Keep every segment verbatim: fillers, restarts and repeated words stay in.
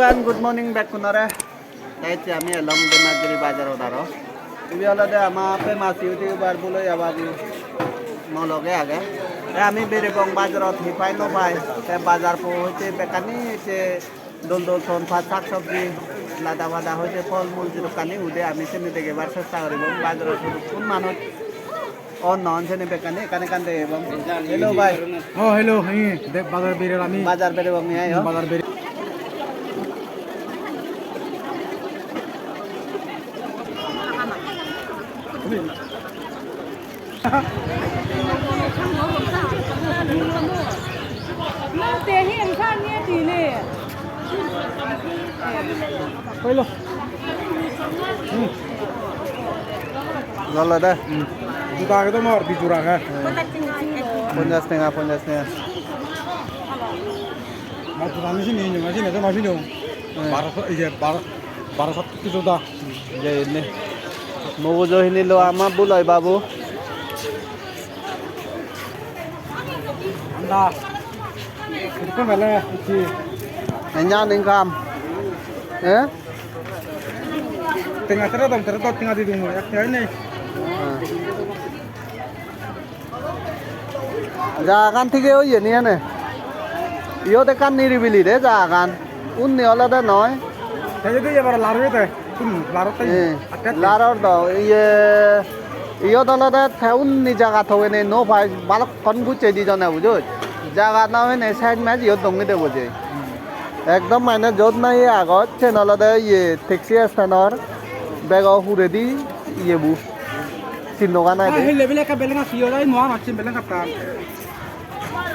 Good morning bekkunore. Te ecche ami elong Demagiri bazarot aro. Ibe olode ama famous YouTuber Buloya babu mo loge age. Te ami berebong bazarot hi pai no pai. Te bazar po hoite bekkani ecche dol dol ton pat sak sobji lada pada hoite phol mul jidukkani ude ami seni degebar chesta goribong. Bazarot hudukkun manuj. Oh, non seni bekkani ekkan ekkan degong. Hello, bhai. Oh, hello, hi, de, bazar berer ami. Bazar berebong ni ayo. Bazar berer. Hello. Hmm. Lole de. Hmm. Juta age to mor, di jora age. Ponjash tenga, ponjash tenga. Mor juta ami sini, ami sini, ami sini. Hmm. Baro so, iye, baro, baro so juta. Jeyenne. Mugujo hini lo ama Buloi babu. Anda. Itu kan bela, itu. Enyan income. Eh? Tenga tere dong, tere dong, tenga di dong, ek tenga nei. Jagagan thik oye ni ene. Iyot ekkan niribili de jagagan. Unni olode noi. Te jodi ebar lar oye te, kun lar otte. Eh, atte atte. Laror do, iye, iyot olode te unni jaga togene no pai, balokkon bucche di jone bujoj. Jaga no hene side maj iyot dongi de boje. Hmm. Ekdom mane jot nahi agot, sen olode iye taxi stand or bego huredi iye bu. Sin dogan ai de. Hille bile ekka beleng achi, oi mo amar sin beleng atta.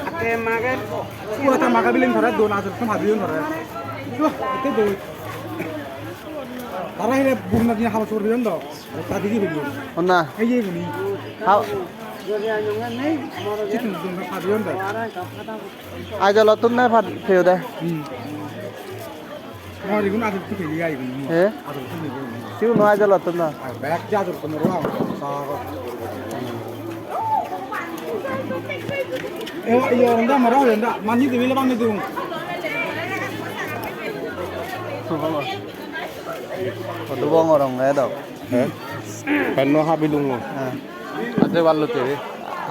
Ate mage, pura ta mage biling thore, don ajol tum habiyon thore. Wah, ate doi. Tara hile bugna din halo sor biyon do. Ta digi biyon. Honna? Ei ye buni. Ha. Chitun don habiyon do. Ajolottun ne phat peyode? Hmm. Mor igun adot tu peli ai igun. He? Adot tu peli. Sigun no ajolottun na. Ar bek ja adot tu moro. Sa. E, e, onda mara, onda. Mani de bile bang de. Hodu bongorong edo. He? Penno habilungo. He. Aje ballo te.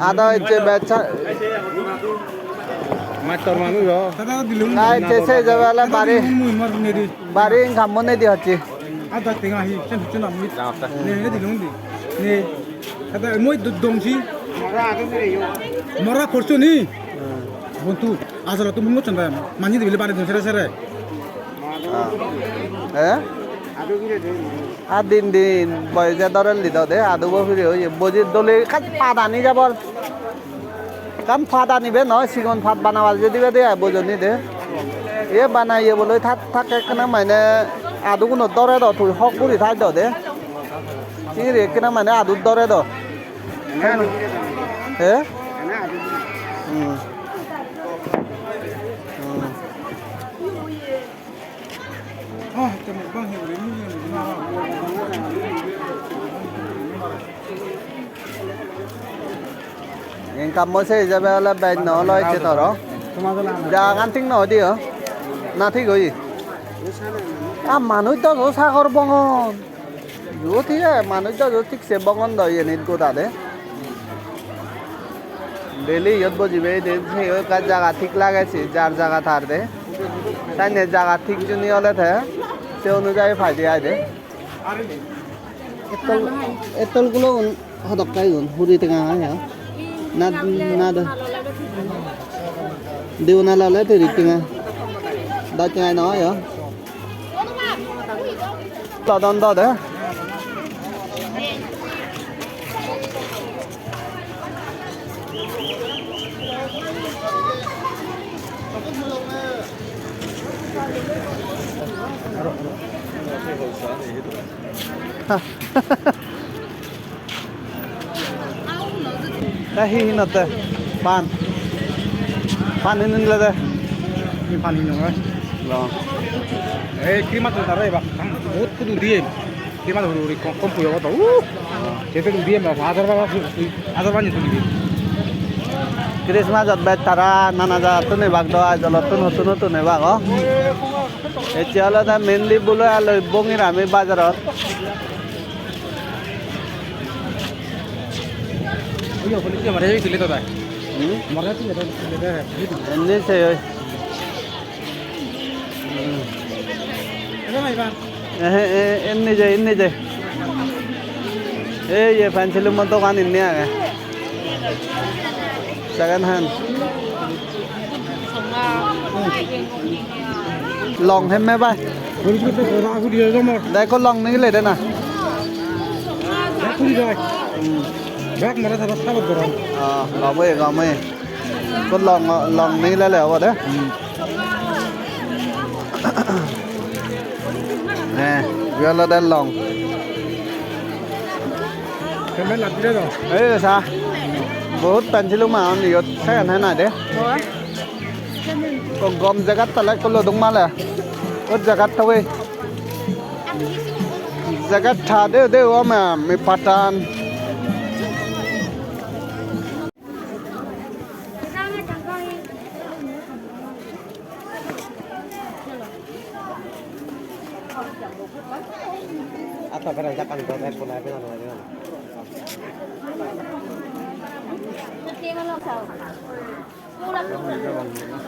Ada ecche becha. Mastor manuj o. Tada dilung. Nai, te se jabe ole bari. Bari income mone di hocche. Ada tenga hi, sen hocche na mi. Ne, ne dilung di. Ne. Tada moi do-, dongsi. Mora porsu ni. Hmm. Bontu, asal tu mungo chanda. Mani de bile bari dong sere sere. Ah. Eh? Ar din din boyose dorel dido de, adubo pire oye. Boji dole ekkan padani jabor. Ekkan padani be noi, sigon pad banabar jedi bede ai bojoni de. Ye banaye boloi thak thak ekkena mane aduguno dore do tui hok guri thai do de. Singiri ekkena mane adut dore do. He? Hmm. Hmm. Income mo se ijebe ole bej no olo ecche toro. Jagagan thik no oi de o. Na thik oye? A manuj do do sagor bongon. Iyot hi age, manuj do do thik se bongon do iyenit goda de. Daily iyot bojibe de, se ekka jaga thik lage se, jar jaga tar de. Sanne jaga thik juni ole te, se onujai paide ai de. Ettol, ettol gulo un hodokkai un, huri tenga ai ha. Na, na do. Diuna lole tiri tenga. Da tenga no ai ha. Lodon do de. Te hi hinotte? Pan. Pan hinile de. Hi pan hinong ai? Lo. Ei, cream ato tare ba. Bahut kudu diye. Cream ato huri huri kom, kom puyo to. Uh. Jete diye ma, hajar ba, hajar ba ni tuli. Christmas ot bej tara nana jagattun ebak do, Aizawl-ottun, hottun hottun ebak, oh. Ecche olode mainly Buloi aloi bongir ami bajarot. Hmm? Indi se oi. Hmm. Ehe, ehe, inni je, inni je. Ei ye, pencil-o dogan inni age. Second hand. Long hemme bai. De ekko long nigile de na. Hmm. Ah, gom oye, gom oye. Ekko long, long nigilele obo de. Hmm. Eh, ibe olode long. Ei sa, bohut pencil-o agon iyot, second hand ai de. Ekko gom jagat tale ekko lodong male. O jagat tobe. Jagat tha de de o ma mi patan.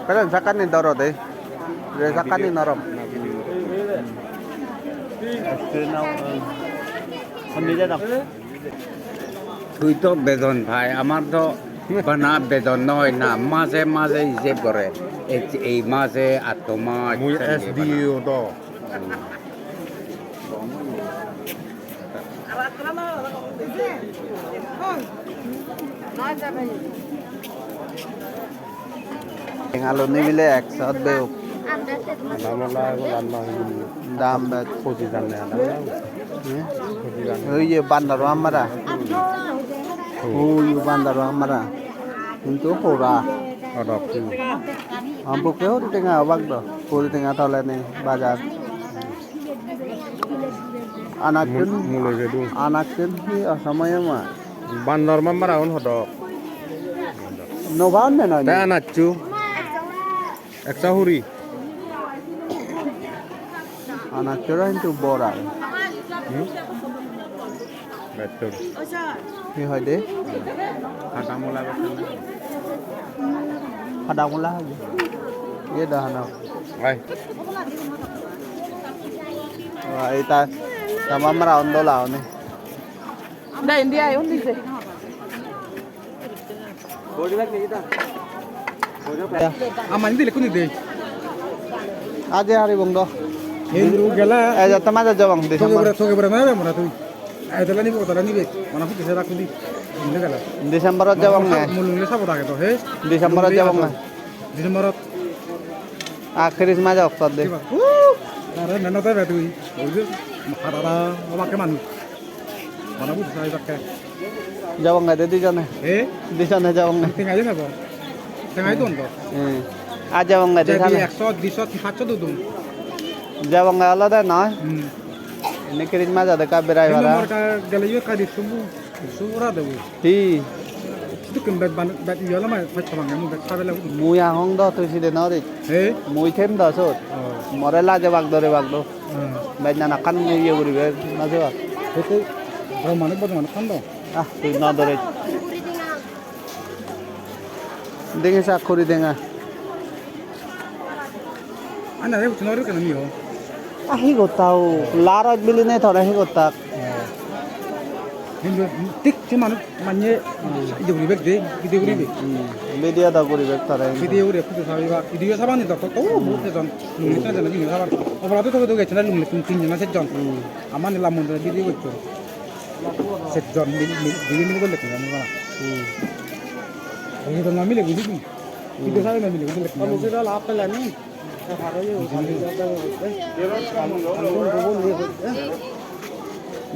Pelen sakkani doro de. Re sakkani norom. Tui to beton pai, amar to bana beton noi na, maje maje ijeb gore. Ei, ei maje atto maj. Mui S D O do. Tenga loi nibile ekso bek. Dam ola ego lan ma. Dam bek. Poji jan ne dam. Eh? Poji jan. Oi ye bandar amara. Oi ye bandar amara. Hintu hora. Odok. Ampokke hori tenga obak do. Hori tenga tole nei bajar. Anattun, mu-, muloi pedung. Anattun hi osomoy ma? Bandor mambara un hodok. No baun ne noi. Te anacchu. Ekso huri. Anacchu ro hintu bor age. Hmm? Bettur. Hi hoide? Hada mula bettur na? Hada mula hoide. Iye da hana. Ai. Wah, ita sama mera ondo la oni. Da India ai undi se. Ama indi lekuni de. Aje hari bong do. Hindu gela. Eja tama ja jabang de. Toge bora, toge bora na mora tui. Ai dala ni bo dala ni be. Mana fu dise rakudi. Inde gela. December ot jabang ne. Mulung le sabo dage to he. December ot jabang ne. December ot. A Christmas ok de. Are nana ta be tui. Oje. Harara obakke manu. Bana buji sai bakke. Jabonge de dijone. Eh? Dijone jabonge. Tengai de sabo. Tengai don do. Hmm. Aaj jabonge de sale. Ekso, diso, pachso dudun. Jabonge olode noi. Hmm. Ini Christmas ade ka berai bara. Mor ka gele yo ka di subu. Subu ra de. Hi? Sidu kem bet ban, bet yo la mai pachso bange mu bet sabela. Mui agong do tui side nori. He? Mui them do sot. Oh. More laje bak dore bak do. Hmm. Bej nana ekkan iye guribe, na se ba? Ete boro manuj bodo manuj ekkan do. Ah, tui no dore. Dengi sak kuri denga. Ana re, uttun ori kena ni ho? Ah, hi gotta o? Laroj bili ne thore hi gotta? Hintu thik se manuj manye iye guribek de, video guribek. Hmm. Video do guribek tara hintu. Video guri photo sabi ba, video sabani dok, to, oh, bahut ejon. Lungni tara jana video sabar. Obola to to gecche na lungni tin, tin jana sejjon. Hmm. Amani lamon de video goccho. Sejjon mil, mil, video mil golle tin jana. Hmm. Ei to na mile guri din. Video sabi na mile guri din. Amo se dal apple ani.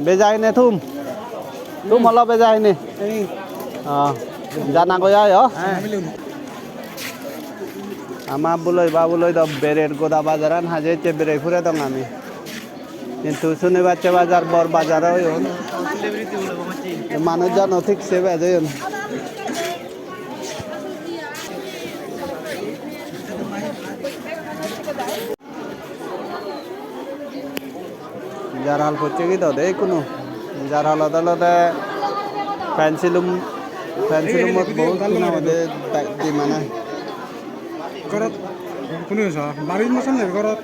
Bejai ne thum? Thum holo bejai ne? Ah, jana goi ayo. Ama buloi ba buloi do berer goda bajaran haje ecche berei phure dong ami. Hintu sunibatte bajar bor bajar oyon. Manuj jano thik se bej oyon. Jar hal pocche gi do de ikkunu. Jar halot olode pencilum, pencilumot bohut hina hoide demand ai. Gorot, kunu sa, barit mo samne gorot.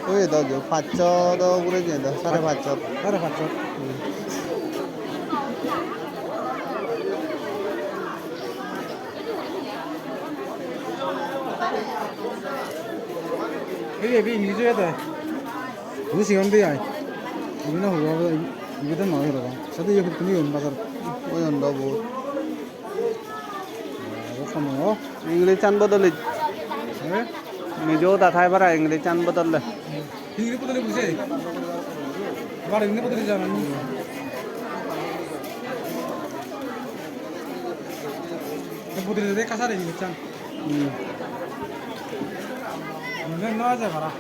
Oi do jo, pachsho do ugure je do, sare pachsho. Sare pachsho. Ei, ebi English oyede. Buji sigon de ai. Ibe na huwa, ibe to noi parapang. Sade iye huttun iyon bazar. Oyon do bo. Aro kono. English an bodoli. Eh? Mijo da thai para English an bodolle. English bodoli buje. Abar English bodoli jana ni. Bodoli de kasar English an. Hmm. English no aja para.